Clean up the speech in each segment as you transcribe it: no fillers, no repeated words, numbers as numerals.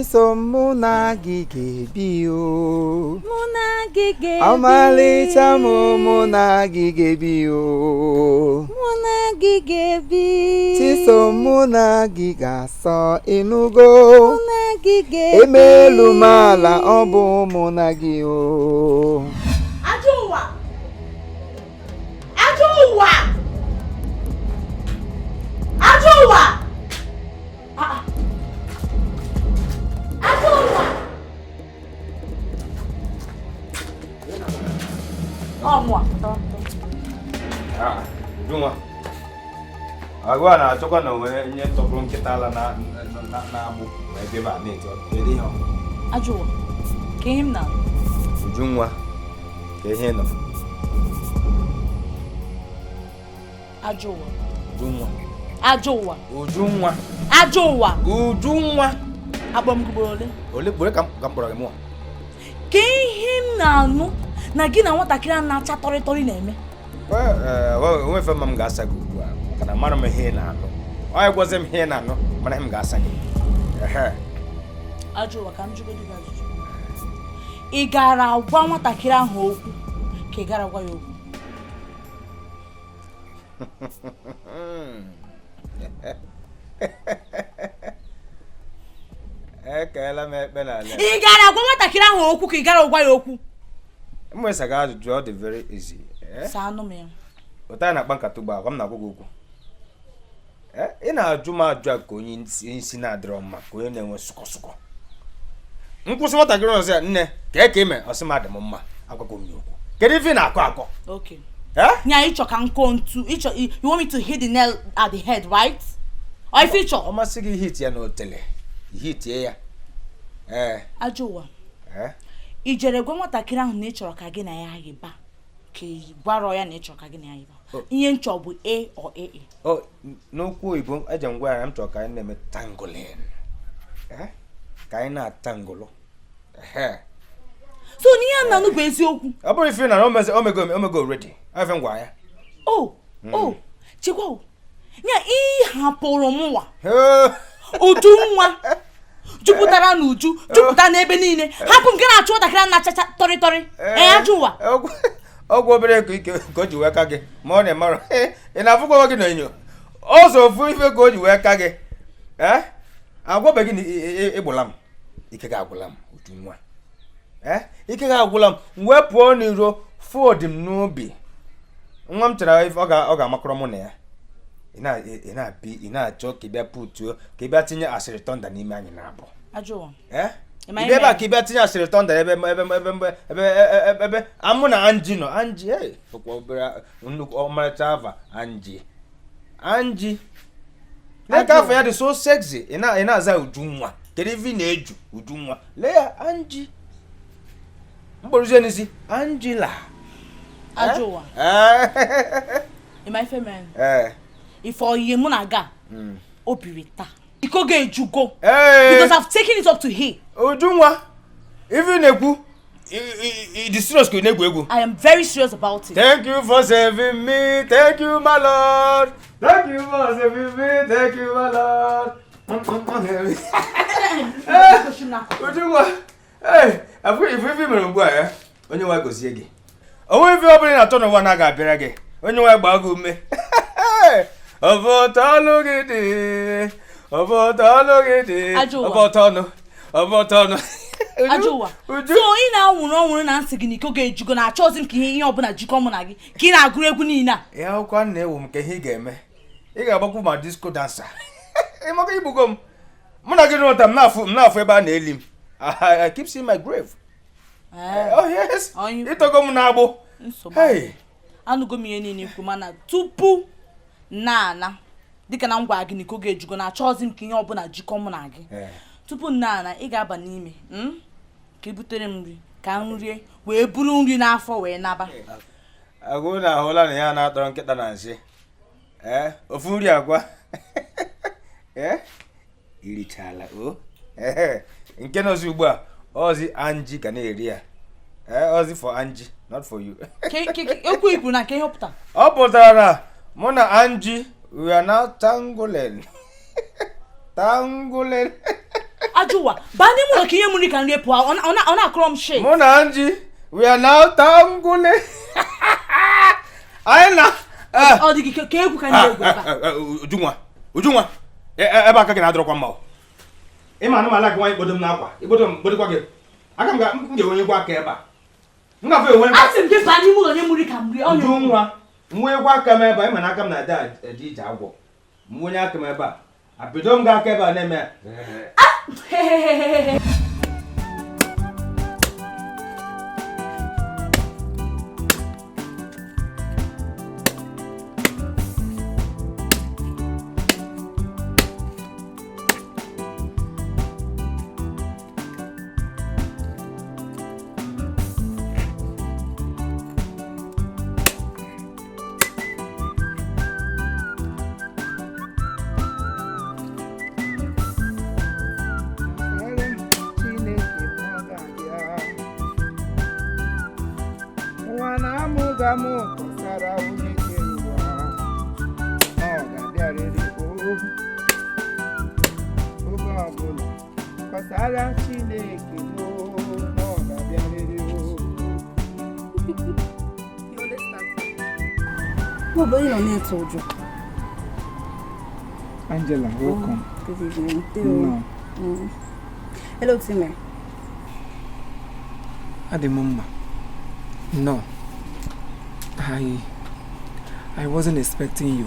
Chisom, mụ na gị ga-ebi o. Mụ na gị ga-ebi. Ọmalịcha m, mụ na gị ga-ebi o. Mụ na gị ga-ebi. Chisom, mụ na gị ga-asọ, ịnụgo? Mụ na gị ga-ebi. Emelu m ala, ọ bụ mụ na gị o. Ajọ ụwa! Ajọ ụwa! Ajọ ụwa! Ah, ah. Ajọ ụwa! Ọ mụa. Ujunwa, agụ a na-achọkwa na onwere nye ntọpụrụ nkịta ala na-agbụ wee bịa ebe a na-eti ọnụ. Kedu ihe ọ? Ajọ ụwa, ka ihe m na Ujunwa, ka ihe nọ. Ajọ ụwa. Ujunwa. Ajọ ụwa. Ujunwa. Ajọ ụwa. Ujunwa. Akpọ m ugboro ole? Ole gbore ka m kpọrọ gị mụọ? Ka ihe m na-anụ na gị na nwatakịrị a na-acha tọrịtọrị na-eme. Onwe ife ma m ga-asa gị ugbu a maka na mara m ihe ị na-anụ. Ọ gwazi m ihe ị na-anụ, mana ihe m ga-asa gị. Ehe. Ajọ ụwa, ka m jụgodu gị ajụjụ. Ị gara agwa nwatakịrị ahụ okwu ka ị gara gwa ya okwu? Ekeela m ekpe n'ala. Ị gara agwa nwatakịrị ahụ okwu ka ị gara gwa ya okwu? M nwesa gị ajụjụ, ọ dị very easy. Saa anụ m ya. Ụta anyị na-akpa nkata ugbu a, gwa m na-agwa gị okwu. Ị na-ajụ m ajụ a ka onye isi na-adịrọ mma, ka onye na-enwe sụkọ sụkọ. Nkwụsị nwatakịrị ọzọ ya, nne, ka eke ime, ọsị m adị m mma, agwago m ya okwu. Kedu ife ị na-akọ akọ? Okay. Eh? Nya ịchọ ka nkọ ntu, ịchọ, you want me to hit the nail at the head, right? Ọ ife ịchọ? Ọ masị gị hit ya n'otele, hitie ya. Ee. Ajọ ụwa. Eh? Ị jere gwa nwatakịrị ahụ na ị chọrọ ka gị na ya yiba, ka ị gwarọ ya na ị chọrọ ka gị na ya yiba? Ihe nchọ bụ A or AA. O n'okwu oyibo eji m gwa ya na m chọrọ ka anyị na-eme tangolin. Ka anyị na-atangolo. So n'ihe a na-anụ bụ eziokwu. Ọ bụrụ ife na omego omego already. Ọ ife m gwa ya. O, o, chekwa o. Nya ị hapụrụ m nwa. Uju nwa jupụtara n'uju, jupụta n'ebe niile. Hapụ m gị na-achụ nwatakịrị a na-achacha tọrịtọrị. Ee, ajọ ụwa. Ọgwụ obere ka ike ka o ji wee ka gị, ma ọ na-emarụ. Ị na-afụkwa onwe gị n'enyo. Ọzọ ofu ife ka o ji wee ka gị. Agwabeghị na ịgbụla m. Ike ga-agwụla m, Ujunwa. Ike ga-agwụla m. M wee pụọ n'iro, fụọ dị m n'obi. Nwa m chere ife ọ ga-amakọrọ mụ na ya. Ị na-abị, ị na-achọ ka ị bịa putuo, ka ị bịa tinye asịrị tọnda n'ime anyị na-abụ. Ajọ ụwa. Ị bịa ebe a ka ị bịa tinye asịrị tọnda ebe ebe ebe ebe ebe ebe ebe amụ na Anji nọ. Anji, bụkwa obere nnukwu ọmarịcha ava Anji. Anji. Lee ka afọ ya dị so sexy. Ị na-aza Ujunwa. Kedu ife ị na-eju Ujunwa? Lee ya, Anji. Mkpụrụzie n'isi Angela. Ajọ ụwa. Ị ma ife mere? Ife oyiye mụ na ga o biri taa. Iko ga-ejugo. Because I've taken it up to here. Ujunwa, ife ị na-ekwu, ị dị serious ka ị na-egwu egwu? I am very serious about it. Thank you for saving me. Thank you, my Lord. Thank you for saving me. Thank you, my Lord. Ujunwa, ife mere ugbu a ya, onye nwe gozie gị. Onwe ife ọ bụla ị na-achọ n'ụwa na ga-abịara gị. Onye nwe gbaa gị ume. Ọ bụ ụtọ ọnụ gị dị. Ọ bụ ụtọ ọnụ gị dị. Ọ bụ ụtọ ọnụ. Ọ bụ ụtọ ọnụ. Ajọ ụwa. So ị na-anwụrụ ọnwụrụ na nsị gị na iko ga-ejugo na achọghịzi m ka ihe ọbụla jikọ mụ na gị ka ị na-agụrụ egwu niile a. Ya akwụkwọ na-ewu m ka ihe ị ga-eme. Ị ga-agbakwu ma disco dancer. Ị maka igbugo m. Mụ na gị n'ụta m na-afụ ebe a na-eli m. I keep seeing my grave. Oh yes. Ịtọgo m n'agbụ. Hey. Anụgo m ihe niile ikwu, mana tupu na-ana dịka na m gwara gị na iko ga-ejugo na achọghịzi m ka ihe ọbụla jikọ mụ na gị. Tupu na-ana ị ga-aba n'ime ka ị butere m nri ka m rie wee buru nri n'afọ wee naba. Agụ na ahụla na ya na-atọrọ nkịta na nsị. Ofu nri agwa. Irichala o. Nke nọzi ugbu a, ọzi Anji ga na-eri ya. Ọzi for Anji, not for you. Okwu ikwu na nke ihe pụtara. Ọ pụtara na mụ na Anji we are now tangling. Tangling. Ajọ ụwa, baa n'ime ụlọ ka i nye m nri ka m rie pụọ. Ọ na-akọrọ m shit. Mụ na Nji, we are now tangule. Anyị na Ọ dị gị ka egwu ka ndị egwu ebe a. Ujunwa, Ujunwa, ebe aka gị na-adịrọkwa mma. Ị ma anụmanụ gị nwaanyị kpodo m n'akwa, ikpodo m kpodokwa gị. Aka m ga-enwenyekwa aka ebe a. M ga-afụ enwe. Asị m gị baa n'ime ụlọ nye m nri ka m rie. Ujunwa, nwekwa aka m ebe a, ị ma na aka m na-ada eje ije agwọ. M wenye aka m ebe a, abido m gị aka ebe a na-eme ya. Kọsara onye kere ụwa na ọ ga-abịarịrị oge ọbụla. Kọsara Chineke na ọ ga-abịarịrị. Ọ nọ na-etu ụjọ. Angela, welcome. Good evening. No. Hello, Time. Adị m mma. No. I wasn't expecting you.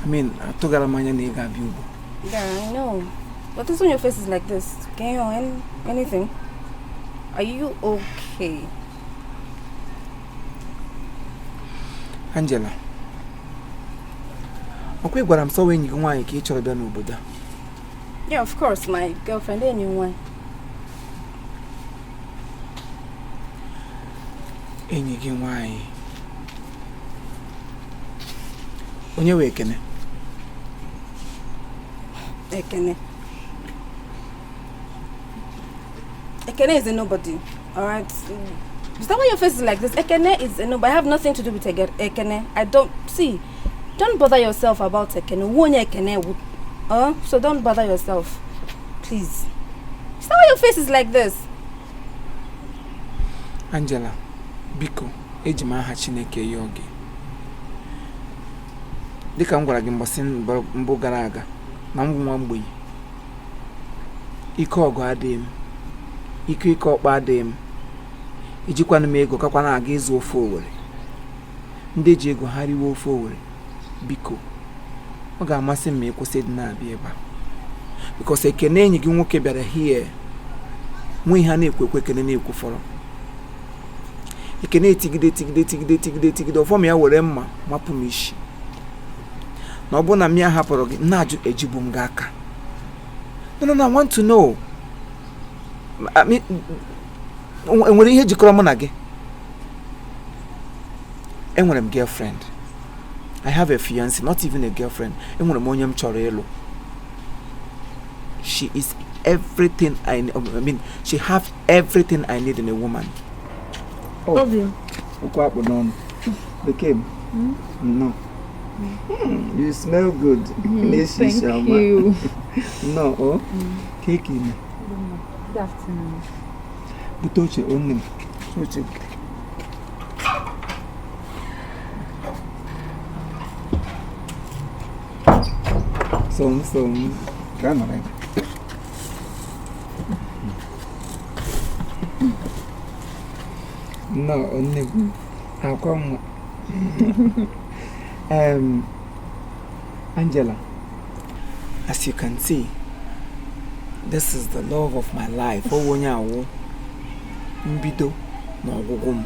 I mean, atụgara m anya na ị ga-abịa ugbu. Yeah, I know. But this one, your face is like this. Can you anything? Are you okay? Angela, ọkwa ị gwara m sọwa enyi gị nwaanyị ka ị chọrọ bịa n'obodo a? Yeah, of course, my girlfriend, enyi nwaanyị. Enyi gị nwaanyị. Onye wee Ekene? Ekene. Ekene is a nobody, all right? Is that why your face is like this? Ekene is a nobody. I have nothing to do with Ekene. I don't see. Don't bother yourself about Ekene. Wonye Ekene. So don't bother yourself, please. Is that why your face is like this? Angela, biko, eji m aha Chineke ya oge. Dịka m gwara gị mbọsị mbụ gara aga na m bụ nwa mgbenye. Ike ọgụ adịghị m, ike ike ọkpa adịghị m, ejikwana m ego kakwa na-aga ịzụ ofe Owere. Ndị ji ego ha riwe ofe Owere, biko, ọ ga-amasị m ma ị kwụsị ịdị na-abịa ebe a. Because Ekene enyi gị nwoke bịara hie nwee ihe a na-ekwu ekwe Ekene na-ekwu fọrọ. Ekene etigide tigide tigide tigide tigide ọfọm ya were mma mapụ m isi. Na ọ bụrụ na m ya hapụrụ gị, m na-ajụ ejigbu m gị aka. No, no, no, I want to know. I mean, enwere ihe jikọrọ mụ na gị? Enwere m girlfriend. I have a fiancé, not even a girlfriend. Enwere m onye m chọrọ ịlụ. She is everything I need. I mean, she have everything I need in a woman. Oh, okwu akpụ n'ọnụ. Bekee m. No. You smell good. Thank you. No, oh. Cake ime. Good afternoon. Bute oche, nne m. Oche. Som, som. Gaa nọrọ ebe. No, nne m. Akwa nwa. Angela, as you can see, this is the love of my life. Ọ onye awụ mbido na ọgwụgwụ m.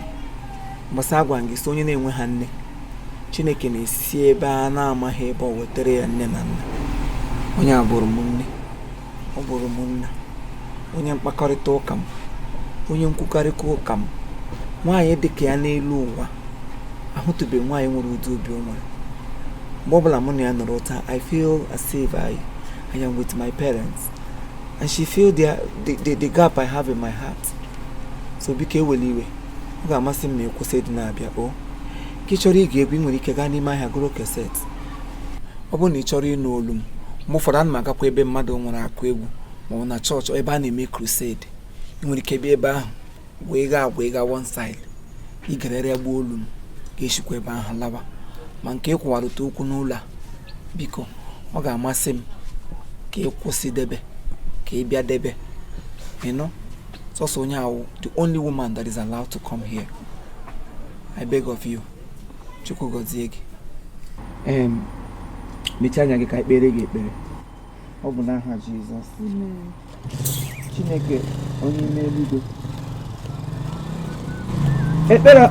Mbọsị agwa gị sị onye na-enwe ha nne, Chineke na-esi ebe a na-amaghị ebe ọ wetara ya nne na nna. Onye a bụrụ m nne, ọ bụrụ m nna, onye mkpakọrịta ụka m, onye nkwukọrịta ụka m, nwaanyị dị ka ya n'elu ụwa. Ahụtụbeghị nwaanyị nwere ụdị obi o nwere. Mgbe ọbụla mụ na ya nọrọ taa, I feel as if I am with my parents. And she feel the gap I have in my heart. So biko ewela iwe, ọ ga-amasị m ma ị kwụsị ịdị na-abịa o. Ka ị chọrọ ige egwu, ị nwere ike gaa n'ime ahịa gụrụ cassette. Ọ bụrụ na ị chọrọ ịnụ olu m, mgbe ụfọdụ ana m agakwa ebe mmadụ nwere akụ egwu Ma ọ na chọọchị ebe a na-eme crusade, ị nwere ike bịa ebe ahụ wee gaa wee gaa one side, ị garịrị gbuo olu m, ga-eshikwa ebe ahụ lawa. Ma nke ịkwụwarụta okwu n'ụlọ a, biko, ọ ga-amasị m ka ị kwụsị debe, ka ị bịa debe. Ịnụ sọsọ onye awụ, the only woman that is allowed to come here. I beg of you. Chukwu gọzie gị. Mechie anya gị ka ekpere gị ekpere. Ọ bụ n'aha Jizọs. Chineke onye ime eluigwe, ekpere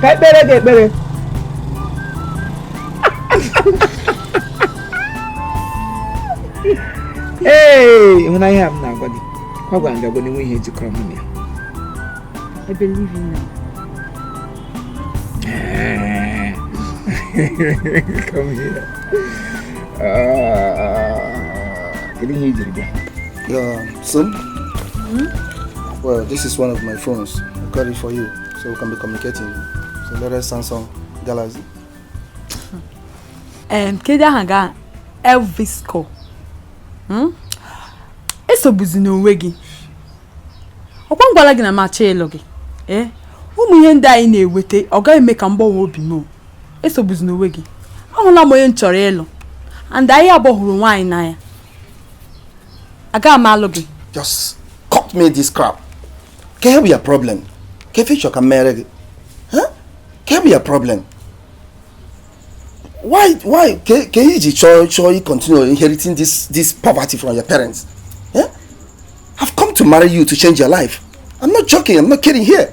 ka ekpere gị ekpere. Ee, ịhụnanya m na-agwa gị, kwa gwa nga na enwe ihe jikọrọ mụ na ya. I believe you now. Come here. Kedu ihe i jiri bịa? Yeah, son? Well, this is one of my phones. I got it for you, so we can be communicating. It's a latest Samsung Galaxy. Kedu aha ga Elvisco? Esobuzi n'onwe gị. Ọkwa m gwara gị na m achọ ịlụ gị. Ee, ụmụ ihe ndị anyị na-eweta ọ gaghị eme ka m gbanwee obi m. Esobuzi n'onwe gị. Ahụla m onye m chọrọ ịlụ. And anyị abụọ hụrụ nwaanyị n'anya. Agaghị m alụ gị. Just cut me this crap. Can help your problem? Can future can marry? Huh? Can be your problem? Why can you you continue inheriting this poverty from your parents? Yeah? I've come to marry you to change your life. I'm not joking, I'm not kidding here.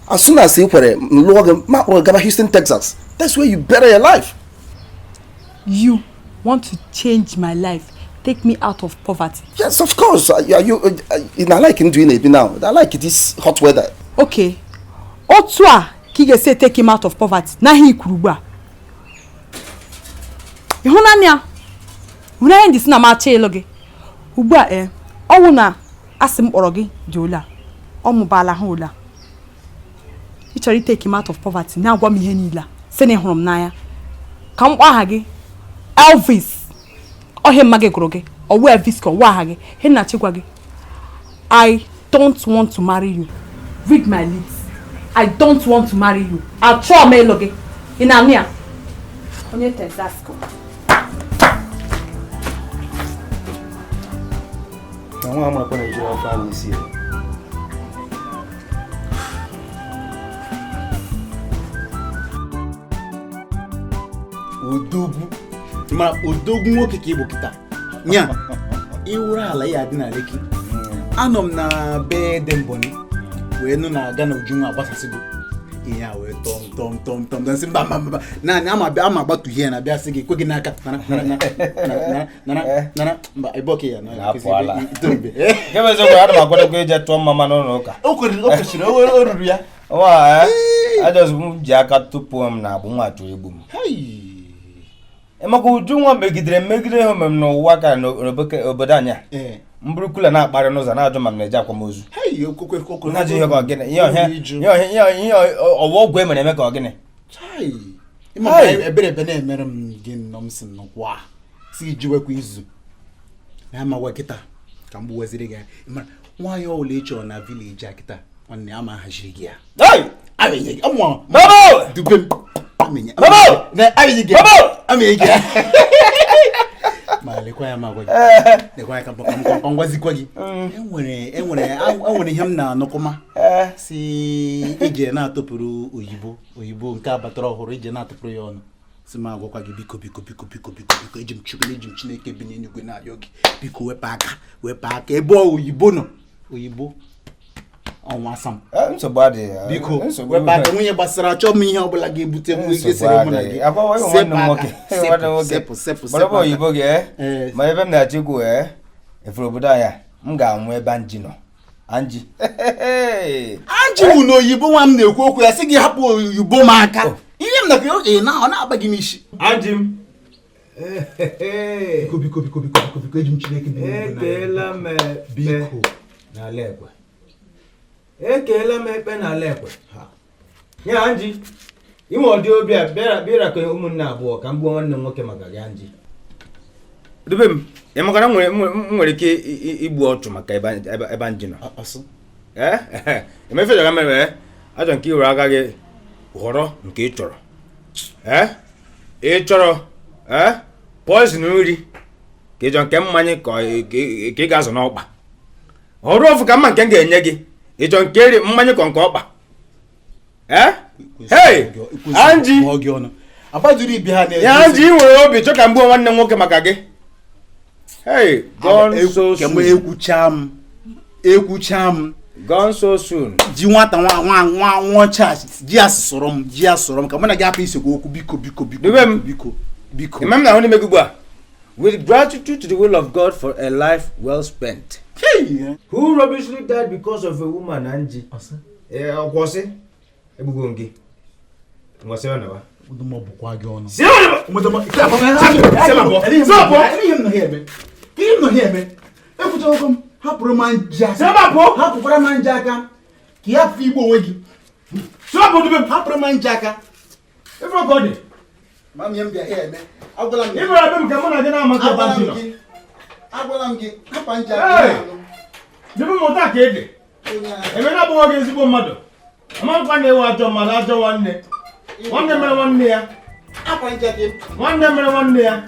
As soon as you put Houston, Texas, that's where you better your life. You want to change my life, take me out of poverty. Yes, of course. I like doing it now. I like this hot weather. Okay. Otu a ka ị ga-esi take him out of poverty. Na ihe ikwuru ugbu a. Ịhụnanya, hụnanya ndị si na m achọ ịlụ gị. Ugbu a ọ wụ na asị m kpọrọ gị dị ole a, ọ mụbala ha ole a. Ị chọrọ i take him out of poverty, na-agwa m ihe niile a, sị na ị hụrụ m n'anya. Ka m kpọọ aha gị Elvis. Ọhịa mma gị gụrụ gị, ọwụ Elvis ka ọwụ aha gị. Ihe nna chịkwa gị. I don't want to marry you. Read my lips. I don't want to marry you. Achọọ m ịlụ gị. Ị na-anụ ya? Onye Texasco. Na nwa amakwa na-eji ofe a n'isi ya. Odogwu. Ma odogwu nwoke ka ị bụ kịta. Nya, ịwụrụ ala ya dị na Lekki. Anọ m na be dị mbọnị wee nụ na aga na Ujunwa agbasasịgo. Ihe a wee tọm tọm tọm tọm nsị mba mba mba naanị ama bịa ama agbatu ihe na bịa sị gị kwe gị n'aka nara nara nara nara nara mba ebe ọka ya na nke bụ eziokwu, ana m akwadokwa ije tụọ mma n'ụlọ ụka. O kwesịrị o ruru ya. Nwa ajọzụ m ji aka tụpụ m na agbụ nwa chọrọ igbu m. Maka Ujunwa megidere mmegide ihe omem n'ụwa ka n'obodo anyị a. Mbụrụ kula na-akparị n'ụzọ na-ajụ ma m na-eje akwamozu. Na-ajụ ihe ka ọ gịnị, ihe ọwa ọgwụ e mere eme ka ọ gịnị. Ebere ebe na-emere m gị nọ m si nnukwu si jiwekwa izu na amagwa kịta ka m gbuweziri gị. Nwaanyị ọbụla ị chọrọ na vileji a kịta nwanne ama haziri gị ya. Dube m. Ma lekwa ya ma gwa gị. Lekwa ya ka m gwazikwa gị. Enwere ihe m na-anụkụma si ije na-atụpụrụ oyibo oyibo nke abatara ọhụrụ ije na-atụpụrụ ya ọnụ. Si m agwakwa gị biko biko biko biko biko biko eji m Chukwu eji m Chineke bi n'eluigwe na-arịọ gị biko wepụ aka ebe oyibo nọ oyibo ọnwa asam. Nsogbu adịghị. Biko wepụ aka nwunye gbasara achọ m ihe ọbụla ga-ebute m gesịrị mụ na gị. Sepụ sepụ sepụ oyibo gị ma ebe m na-achọ ikwu efere obodo anyị m ga-anwụ ebe Anji nọ. Anji Anji wụ na oyibo nwa m na-ekwu okwu ya sị gị hapụ oyibo m aka. Ihe m na na ọ na-aba gị n'isi. Anji m. Biko biko biko biko biko eji m Chineke bi n'eluigwe. Ekeela m biko n'ala ekwe. Ekeela m ekpe n'ala ekwe. Ya Anji, inwe ọdị obi a bịara ka ụmụnne abụọ ka m gbuo nwanne m nwoke maka gị Anji. Dube m, ị makara m nwere ike igbu ọchụ maka ebe Anji nọ. Ee, emefe jọga mere ajọ nke iwere aka gị họrọ nke ị chọrọ. Ee, ị chọrọ ee poison nri ka ị chọrọ nke mmanya ka ị ga-azụ n'ọkpa. Họrọ ofu ka mma nke m ga-enye gị. Ị chọrọ nke nri mmanya ka nke ọkpa. Ee? Hey! Anji! Ya Anji, ị nwere obi chọ ka m gbuo nwanne m nwoke maka gị. Hey, gone so soon. Ekwucha m. Gone so soon. Ji nwata nwa nwa nwa ji asụsụrụ m ka mụ na gị hapụ isekwu okwu biko biko biko biko biko. Imam na ahụ n'ime gị ugbu a. With gratitude to the will of God for a life well spent. Hey! Who rubbishly died because of a woman, Anji? Ọkwọsị egbugo m gị. Ngwasị ọ na-wa. Hapụrụ m hapụkwara m nje aka ka ya afọ igbo onwe gị. Hapụrụ m nje aka. Agwala m gị hapụ nje aka. Debe m ụta ka ede. Emena abụghị gị ezigbo mmadụ. Amankwa na-ewe ajọ mmadụ ajọ nwanne. Nwanne mere nwanne ya. Nwanne mere nwanne ya.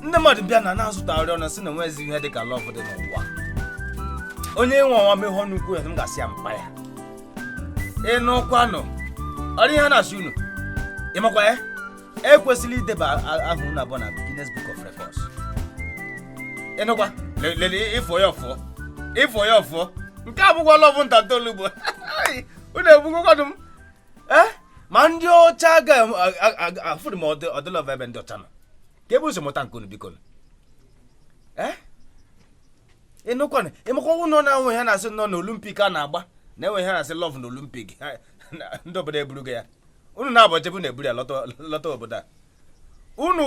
Ndị mmadụ bịa na na-azụtarị ọnụ sị na enwezi ihe dị ka lọv dị n'ụwa. Onye nwe ọnwa mehụ ọnụ ukwu ya m ga-asị ya mkpa ya. Ịnụkwanụ ọrụ ihe a na-asị unu ịmakwa ya ekwesịrị ideba aha unu abụọ na Guinness Book of Records. Ịnụkwa lele ịfọ ya ọfọ ịfọ ya ọfọ nke abụkwa lọv ntatolugbo unu egbugokwanụ m. Ma ndị ọcha ga-afụrụ m ọdịlọv ebe ndị ọcha nọ ka ebe ụzọ mụta nke unu biko. Ịnụkwanụ ịmakwa ụnọ na-enwe ha na-asị nọ n'Olimpik a na-agba na-enwe ha na-asị lọv na Olimpik ndị obodo eburugo ya. Unu na-abọ chebu na-eburu ya lọta obodo a. Unu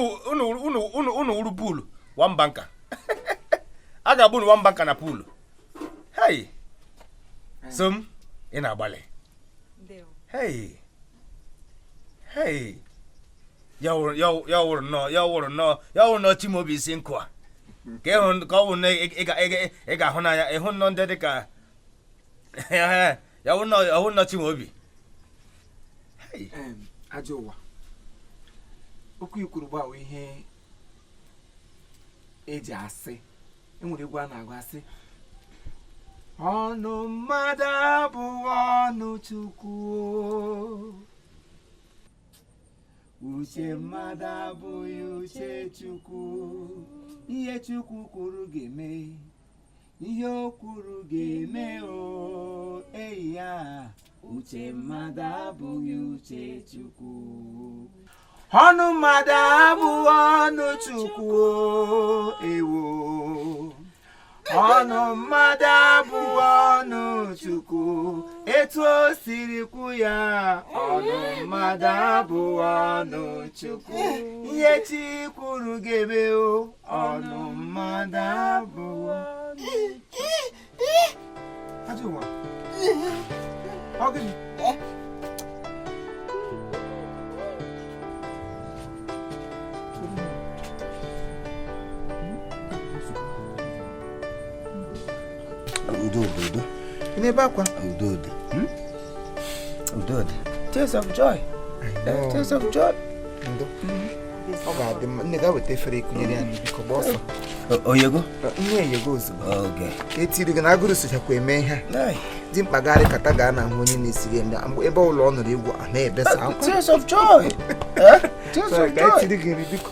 unu wuru puulu wambanka. A ga-agba unu wambanka na puulu. Hei som ị na-agbalị. Hei hei ya wụrụ nnọọ Chimaobi isi nkụ a ka ọ wụ na ị ga-ahụ n'anya ịhụ nnọọ ndị dị ka ya wụ nnọọ Chimaobi. Ajọ ụwa okwu ikwuru gbawa ihe eji asị enwere egwu a na-agụ asị ọnụ mmadụ abụghị ọnụ Chukwu, uche mmadụ abụghị uche Chukwu, ihe Chukwu kwuru ga-eme, ihe o kwuru ga-eme o eyi ya, uche mmadụ abụghị uche Chukwu. Ọnụ mmadụ abụghị ọnụ Chukwu ewo. Ọnụ mmadụ abụghị ọnụ Chukwu. Etu o siri kwu ya, ọnụ mmadụ abụghị ọnụ Chukwu. Ihe chi kwuru ga-eme o, ọnụ mmadụ abụghị ọnụ Chukwu. Ajọ ụwa. Ọ gịnị? Udo, udo. Ị na-ebe akwa? Udo, udo. Udo, udo. Tears of joy. Tears of joy. Ndo. Ọ ga-adị mma. Nne ga weta efere ekunyere ya biko gba ọsọ. Oyego? Nne eyego ozugbo. Okay. Ka etiri gị na agụrụ sochakwa eme ihe a. Dimkpa garị kata gaa na ahụ onye na-esiri ya mgbe ebe ụlọ ọ nụrụ egwu a na-ebesa akwa. Tears of joy. Tears of Ka joy. etiri gị nri biko.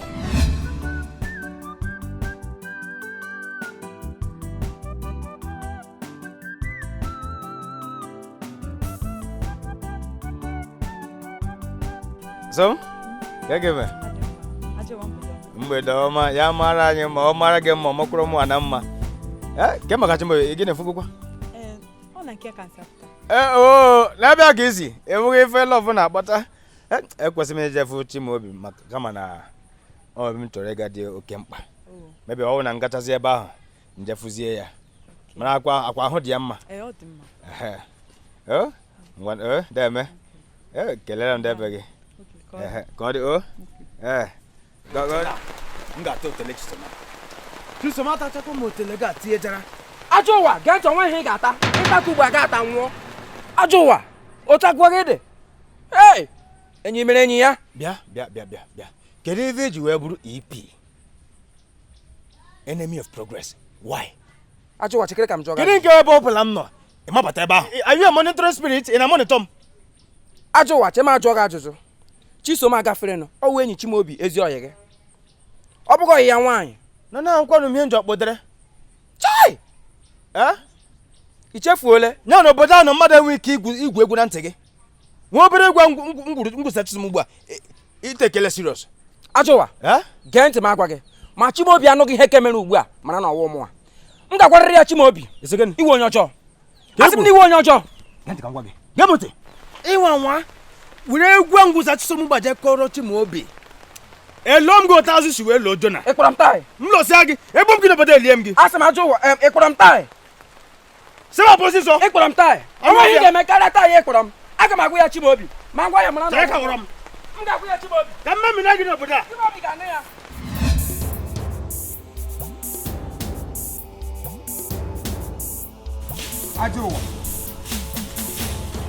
So, ka gị mee? Mgbede ọma, ya mara anyị ma ọ mara gị mma, ọ makwara mụ na mma. Ke maka Chimaobi, gịnị fụgụkwa? Ee, oo, n'ebe ka isi, enweghị ife lọvụ na-akpata. Ekwesịrị m ijefu Chimaobi maka kama na ọ m chọrọ ịga dị oke mkpa. Mebe ọ bụ na ngachazi ebe ahụ, njefuzie ya. Mana akwa akwa ahụ dị ya mma. Ehe. Ngwa, deme. Kelere m ndebe gị. Ka ọ dị o. M ga-ata otele Chisom. Chisom atachakwa m otele gị atinyejara. Ajọ ụwa, gee ntị, onwe ihe ị ga-ata. Ịtakwa ugbu a ga-ata nwụọ. Ajọ ụwa, otu agwa gị dị. Ee, enyi mere enyi ya. Bịa bịa bịa bịa bịa. Kedu ife eji wee bụrụ EP? Enemy of progress. Why? Ajọ ụwa, chekere ka m jụọ gị. Kedu nke ebe ọ bụla m nọ? Ị mabata ebe ahụ. Are you a monitoring spirit? Ị na-monitor m? Ajọ ụwa, chema ajụọ gị ajụjụ. Chisom agafere nọ, ọ wụ enyi Chimaobi ezi ọyị gị. Ọ bụghị ọyị ya nwaanyị. Na na nkwanụ m ihe njọ kpọdere. Chai! I chefuole? Ya na obodo ahụ na mmadụ enweghị ike igwu egwu na ntị gị. Nwa obere egwu ngwụsa Chisom ugbu a. Itekele serious. Ajọ ụwa, gee ntị m agwa gị. Ma Chimaobi anụghị ihe ke mere ugbu a, mara na ọwụ mụnwa. M ga-agwarịrị ya Chimaobi. Iwe onye ọjọọ. Asị m na iwe onye ọjọọ. Gee m ntị. Ịnwa nwa were egwu ngwụsa Chisom gbaje kọrọ Chimaobi. Elo m gị otu azụ si wee loo Jona. Ị kpọrọ m taị? M lụsịa gị, ebo m gị n'obodo elie m gị. Asị m ajọ ụwa, ị kpọrọ m taị? Sị m ọsịsọ. Ị kpọrọ m taị? Ọ nweghị ihe ga-eme karịa taị ị kpọrọ m. Aga m agwa ya Chimaobi. Ma ngwa ya mara na Chere ka ghọrọ m. M ga-agwa ya Chimaobi. Ka mma mmiri gị n'obodo a. Chimaobi ga-anụ ya. Ajọ ụwa.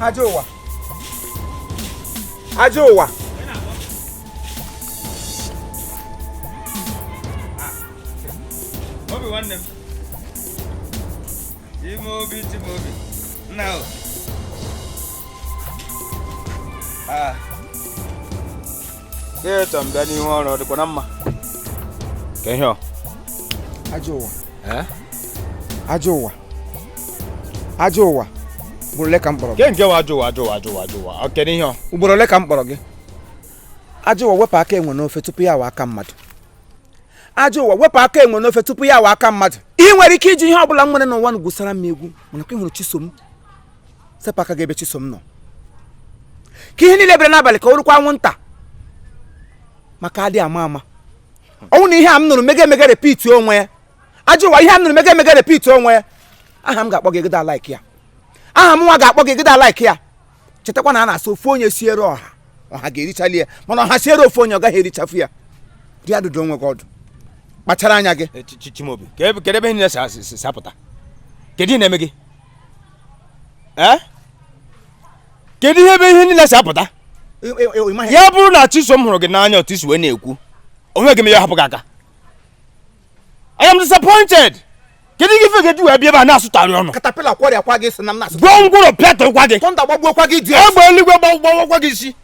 Ajọ ụwa. Ajọ ụwa. Obi nwanne m. Chimaobi, Chimaobi. Nna o. Ah. Ihe chọ m bịa n'ihu ọrụ ọ dịkwa na mma. Ka ihe ọ? Ajọ ụwa. Ajọ ụwa. Ajọ ụwa. Ugboro ole ka m kpọrọ gị? Ke nke wa ajọ ụwa ajọ ụwa ajọ ụwa ajọ ụwa. Ọ kedu ihe ọ? Ugboro ole ka m kpọrọ gị? Ajọ ụwa, wepụ aka enwe n'ofe tupu ya awa aka mmadụ. Ajọ ụwa, wepụ aka enwe n'ofe tupu ya awa aka mmadụ. Ị nwere ike iji ihe ọ bụla m nwere n'ụwa gwusara m egwu, mana ka ị hụrụ Chisom, sepụ aka gị ebe Chisom nọ. Ka ihe niile bịara n'abalị ka ọ rụkwa anwụnta. Maka adị ama ama. Ọnwụ na ihe a m nụrụ mega emega repeat onwe ya. Ajọ ụwa, ihe a m nụrụ mega emega repeat onwe ya. Aha m ga-akpọ gị gịda like ya. Aha m nwa ga-akpọ gị gịda like ya. Chetakwa na a na-asị ofu onye siere ọha, ọha ga-erichali ya, mana ọha siere ofu onye ọ gaghị erichafu ya. Dị adụdụ onwe gị ọdụ. Kpachara anya gị. Chimaobi, kedu ebe ihe niile si apụta? Kedu ihe na-eme gị? Kedu ihe ebe ihe niile si apụta? Ya bụrụ na Chisom hụrụ gị n'anya otu isi wee na-ekwu, o nweghị m ya hapụ gị aka. I am disappointed. Kedu ihe ife ga-eji wee bịa ebe a na-asụtarị ọnụ? Katapila kwọrịakwa gị sị na m na-asụ. Gwongworo pịatụkwa gị. Tọnda gbagbuokwa gị dị. Egbe eluigwe gbawakwa gị isi.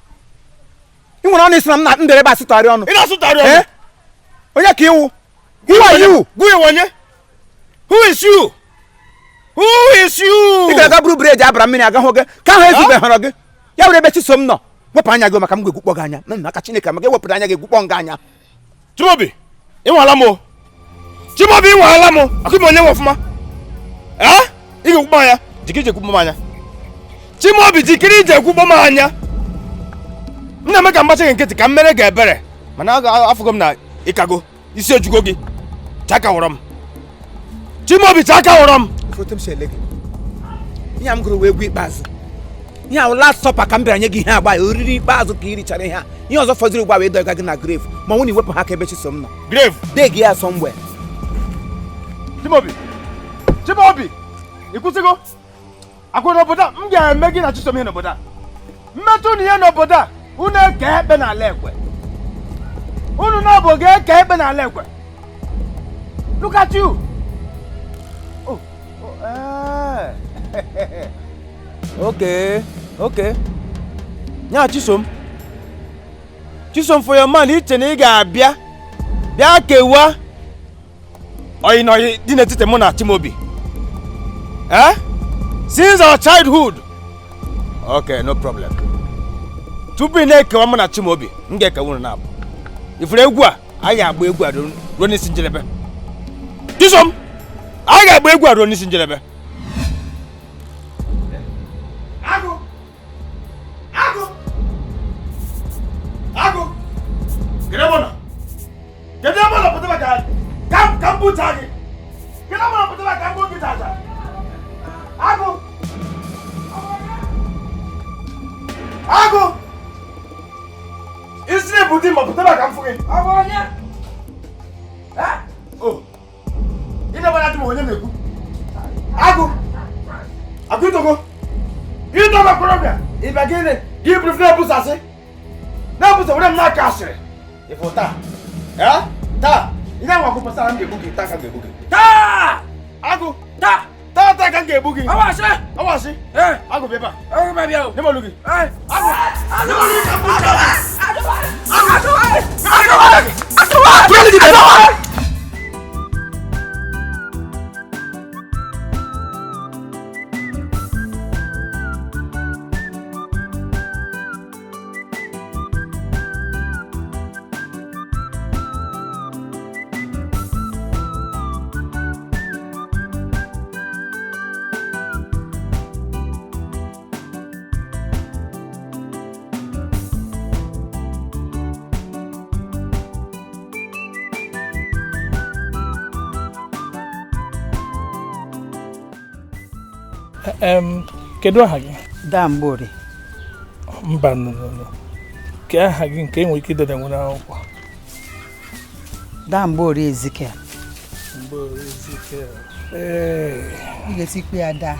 Ị nwere ọnụ isi na m na m bịara ebe a sụtarị ọnụ. Ị na-asụtarị ọnụ? Onye ka iwu? Who are you? Who is you? Who is you? Ị ga-aga buru bụreji abara mmiri agahụ gị ka ahụ ezubeghọrọ gị. Ya were ebe Chisom nọ. Wepụ anya gị maka m ga-egwukpọ gị anya. Na aka Chineke maka ewepụrụ anya gị egwukpọ nga anya. Chimaobi, ị nwala m o. Chimaobi, ị nwala m. Akụ m onye nwe ọfụma. Ee? Ị ga-egwukpọ m anya. Jikere ije egwukpọ m anya. Chimaobi, jikere ije egwukpọ m anya. M na-eme ka mgbachi gị nkịtị ka m mere gị ebere. Mana afụgo m na ịkago isi ejugo gị. Chaka wụrọ m. Chimaobi, chaka wụrọ m. Foto m si ele gị. Ihe a m gụrụ wee egwu ikpeazụ. Ihe ahụ last supper ka m bịara nye gị ihe agba ya oriri ikpeazụ ka ị richara ihe a. Ihe ọzọ fọdụrụ ugbu a wee dọga gị na grave ma ọ nwụ na iwepụ ha ka ebe Chisom nọ. Grave? Deg ya somewhere. Chimaobi! Chimaobi! Ị kwụsịgo? Akwụ n'obodo a, m ga-eme gị na Chisom ihe n'obodo a. Mmetụ na ihe n'obodo a, unu eke ekpe n'ala ekwe. Unu na-abụ ga-eke ekpe n'ala ekwe. Look at you! Oh, oh, eh. Okay, okay. Nya Chisom. Chisom for your man, iche na ị ga-abịa bịa kewa oyi na oyi dị n'etiti mụ na Chimaobi. Eh? Since our childhood. Okay, no problem. Tupu ị na-ekewa mụ na Chimaobi, m ga-ekewa unu na-abụ. Ifuru egwu a, anyị ga-agba egwu a ruo n'isi njedebe. Chisom, anyị ga-agba egwu a ruo n'isi njedebe. Agụ! Agụ! Agụ! Kedu ebe ọ nọ? Kedu ebe ọ nọ pụtara ka m buta gị? Kedu ebe ọ nọ pụtara ka m gbuo gị tata? Agụ! Agụ! Isi na-ebu di ma pụtara ka m fụ gị. Ọ bụ onye? O! Ị na-agbara di m onye na-ekwu. Agụ! Agụ itogo! Itogo okorobịa! Ịbịa gịnị? Gị buru na-ebusasị. Na-ebusa were m n'aka asịrị. Ịfụ taa. Ee? Taa! Ihe ahụ agụ pasara m ga-egbu gị taa ka m ga-egbu gị. Taa! Agụ! Taa! Taa taa ka m ga-egbu gị. Awasị! Awasị! Ee! Agụ bịa ebe a. Agụ bịa bịa o. Nye m olu gị. Ee! Agụ! Nye m olu gị ka m gbuchaa gị. Agụ! Agụ! Agụ! Agụ! Kedu aha gị? Dambori. Mba, no, no, no. Ke aha gị nke enwere ike idede nwere akwụkwọ? Dambori Ezekiel. Mgbori Ezekiel. Ee. Ị ga-esikwa ya daa.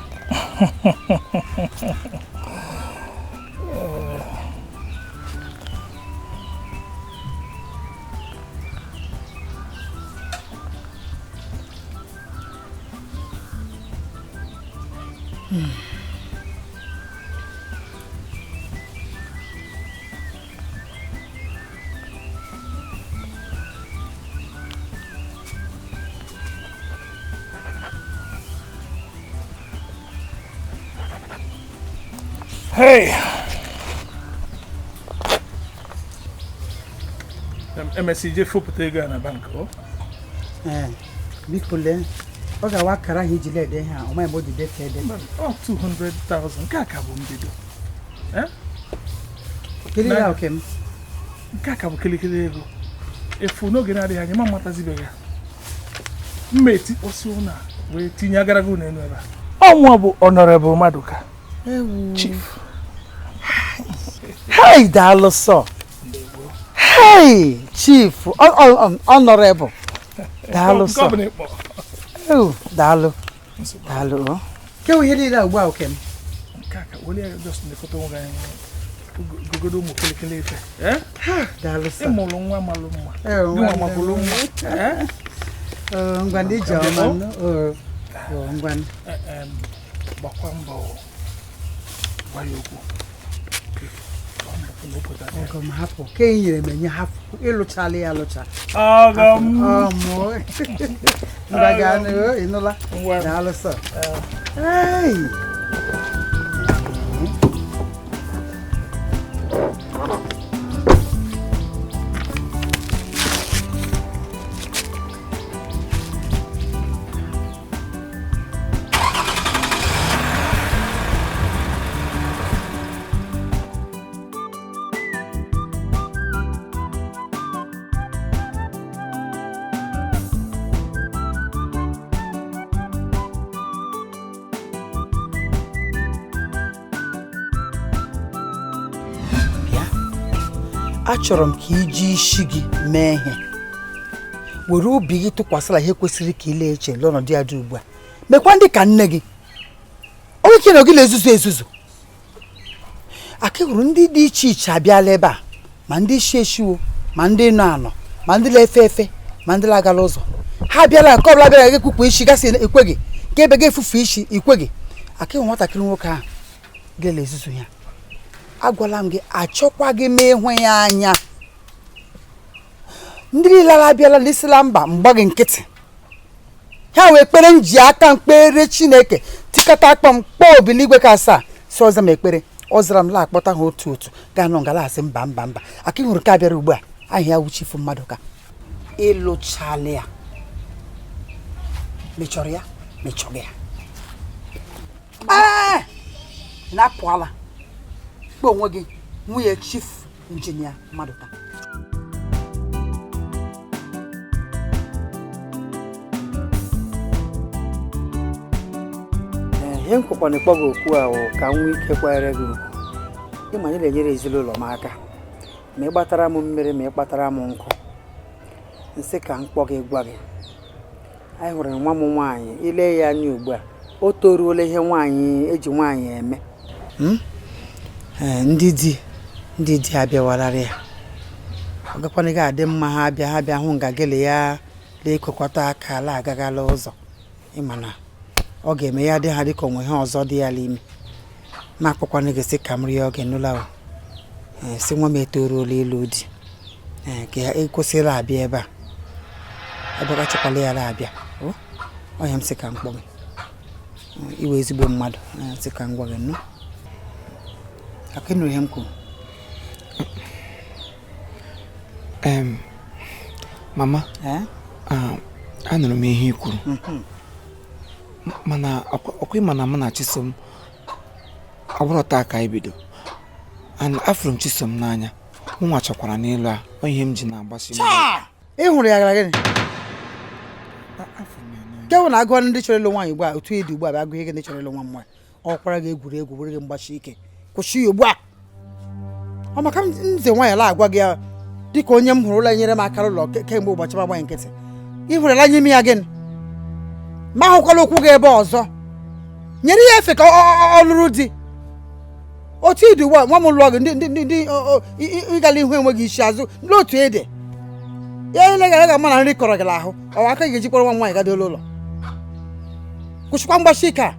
Hey! MSC je fopụta ego a na bank, ọ? Ee, biko lee. Ọ ga-awa akara ahụ iji lede ihe a, ọ maghị mgbe o ji defe ede. Ọ 200,000, nke a ka bụ mbido. Kedu ya oke m? Nke a ka bụ kilikili ego. Efu n'oge na-adịghị anya, ma mmatazibeghị ya. Mma etikpọsị ụlọ a wee tinye agaraga ụlọ elu ebe a. Ọ mụọ bụ Honorable Maduka. Chief. Hey, daalụ sọ. Hey, Chief, Honorable. Daalụ sọ. Oh, daalụ. Daalụ. Ke ihe niile ugbu a oke m? Nke a ka wele ya just na-ekote onwe gị anya gogodo ụmụ kilikili ife. Daalụ sọ. Ị mụrụ nwa malụ mma. Gị nwa makwụrụ nwa. Ngwa ndị ji ọma. Ngwa. Gbakwa mbọ gwa ya okwu. Ọgọ m hapụ ka e nyere m enye hapụ ịlụchala ya alụcha. Ọgọ m. Ngwa gaa n'ihu, ị nụla? Daalụ sọ. Hey! Achọrọ m ka iji isi gị mee ihe, were obi gị tụkwasịla ihe kwesịrị ka ile eche n'ọnọdụ ya dị ugbu a. Mekwa ndị ka nne gị onye ike na gị na-ezuzu ezuzu. Aka hụrụ ndị dị iche iche abịala ebe a, ma ndị isi eshiwo, ma ndị nọ anọ, ma ndị na-efe efe, ma ndị na-agala ụzọ. Ha abịala, nke ọbụla bịara gị kwukwu isi gasị ekwe gị, nke ebe gị efufe isi ikwe gị. Aka hụrụ nwatakịrị nwoke ahụ gị na-ezuzu ya, agwala m gị achọkwa gị ma ịhụ ya anya. Ndị niile abịala n'isila mba mgba gị nkịtị. Ha wee kpere m ji aka mkpere Chineke tikata akpa m kpọọ obiligwe ka asaa si ọza m ekpere. Ọ zara m la-akpọta ha otu otu gaa nọ ngala asị mba mba mba. Aka hụrụ ka abịara ugbu a, aha ya wụ Chief Maduka. Ịlụchala ya, mechọrọ ya, mechọrọ ya, ee na-apụala kpọọ onwe gị nwunye Chief Injinia Maduka. Ihe m kwekwana ịkpọ gị okwu a wụ ka m nwee ike kwanyere gị ugwu. Ịma na ị na-enyere ezinụlọ m aka, ma ị gbatara m mmiri, ma ị kpatara m nkụ, nsị ka m kpọ gị gwa gị. Anyị hụrụ nwa m nwaanyị, ile ya anya ugbu a, o toruola ihe nwaanyị eji nwaanyị eme. Ndị di abịawalarị ya, ọ gakwana gị adị mma ha abịa, ha bịa hụ nga gịlị ya na-ekwekwata aka ala agagala ụzọ. Ịma na ọ ga-eme ya dị ha dịka onwe ha ọzọ dị ya n'ime. Ma akpọkwana gị sị ka m rịọ gị nụla o, sị nwa m etoruola ịlụ di, ka ya ekwesịrị abịa ebe a, ebe achakwala ya abịa. Ọnya m sị ka m kpọ gị, iwe ezigbo mmadụ, sị ka m gwa gị nụ. Aka ịnụrụ ihe m kwuru? Mama, anụrụ m ihe i kwuru, mana ọkwa ịma na mụ na Chisom ọ bụrụ taa ka anyị bido, and afụrụ m Chisom n'anya, mụ nwa chọkwara n'ịlụ a, ọ ihe m ji na-agbasi mbọ. Ị hụrụ ya gara gịnị? Nke bụ na agụọ ndị chọrọ ịlụ nwaanyị ugbu a, otu ịdị ugbu a bụ agụ ihe ndị chọrọ ịlụ nwa nwaanyị, ọ kwara gị egwuregwu were gị mgbachi ike, kwụsị ya ugbu a. Ọ maka nze nwaanyị la agwa gị ya dịka onye m hụrụ ụlọ nyere m aka n'ụlọ kemgbe ụbọchị m agbaghị nkịtị. Ị hụrụla nye m ya gịnị? Ma ahụkwala okwu gị ebe ọzọ. Nyere ya efe ka ọ lụrụ di. Otu ịdị ugbu a nwa m lụọ gị ndị ịgala ihu enweghị isi azụ n'otu ede ya ele gara aga mana nri kọrọ gị n'ahụ, ọ aka gị ga-ejikwara nwa m nwaanyị gado ụlọ. Kwụsịkwa mgbachi ike a.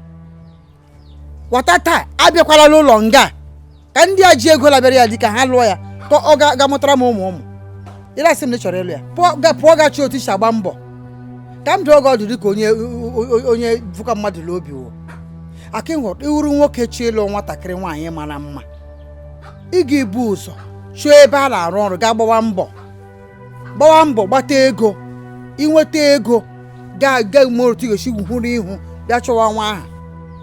Wata taa abịakwala n'ụlọ nga ka ndị a ji ego labịara ya dị ka ha lụọ ya ka ọ ga mụtara m ụmụ ụmụ. Ịlasị m na ị chọrọ ịlụ ya, pụọ gachi otu isi agba mbọ ka m dụọ gị ọdụ dịka onye onye vụka mmadụ n'obi wo. Aka ịhụrụ iwuru nwoke chọọ ịlụ nwatakịrị nwaanyị mara mma, ị ga-ebu ụzọ chọọ ebe a na-arụ ọrụ gaa gbawa mbọ gbata ego, inweta ego gaa ga mụrụ otu ị ga-esi hụrụ ihu bịa chọwa nwa ahụ.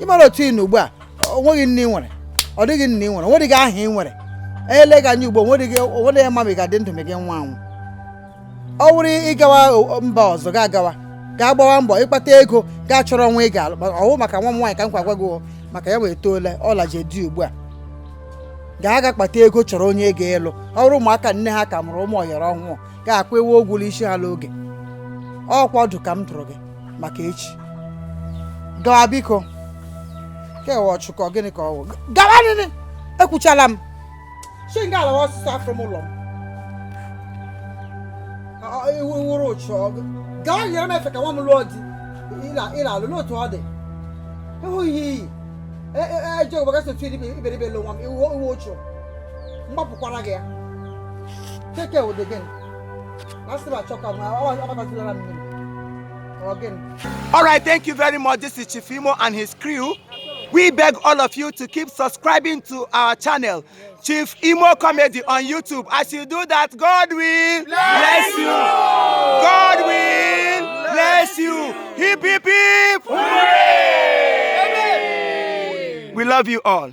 Ịmara otu ị nọ ugbu a, o nweghị nne ị nwere, ọ dịghị nne ị nwere, o nweghị aha ị nwere. Ele gị anya ugbu a, o nweghị ma ị ga-adị ndụ ma gị nwa anwụ. Ọ wụrụ ịgawa mba ọzọ ga agawa gaa gbawa mbọ ịkpata ego gaa chọrọ nwa ị ga-alụ. Ọwụ maka nwa m nwaanyị ka m kwa gwa gị, maka ya wee toola ọlaji dị ugbu a, gaa ga kpata ego chọrọ onye ga-elụ. Ọ bụrụ ụmụaka nne ha ka mụrụ ụmụ ọyọrọ ọhụụ ga-akwa ewu ogwulu isi ha n'oge. Ọkwa ọdụ ka m dụrụ gị maka echi. Gawa biko, kewa ọchụkọ gịnị ka ọ wụ? Gawa nịnị, ekwuchala m. Chi nga alawa ọsịsọ afọ m ụlọ m. Iwuru ụchụ gawa nyere m efe ka nwa m lụọ di. Ịla alụ n'otu ọ dị ịhụ ihe iyi eje ogbagasi otu iberibe lụ nwa m iwu ụchụ mgbapụkwara gị ya. Keke ụdị gịnị asị m achọ ka agbatazilara mmiri. All right, thank you very much. This is Chief Imo and his crew. We beg all of you to keep subscribing to our channel, Chief Imo Comedy on YouTube. As you do that, God will bless you. God will bless you. Hip, hip, hip. Hooray! We love you all.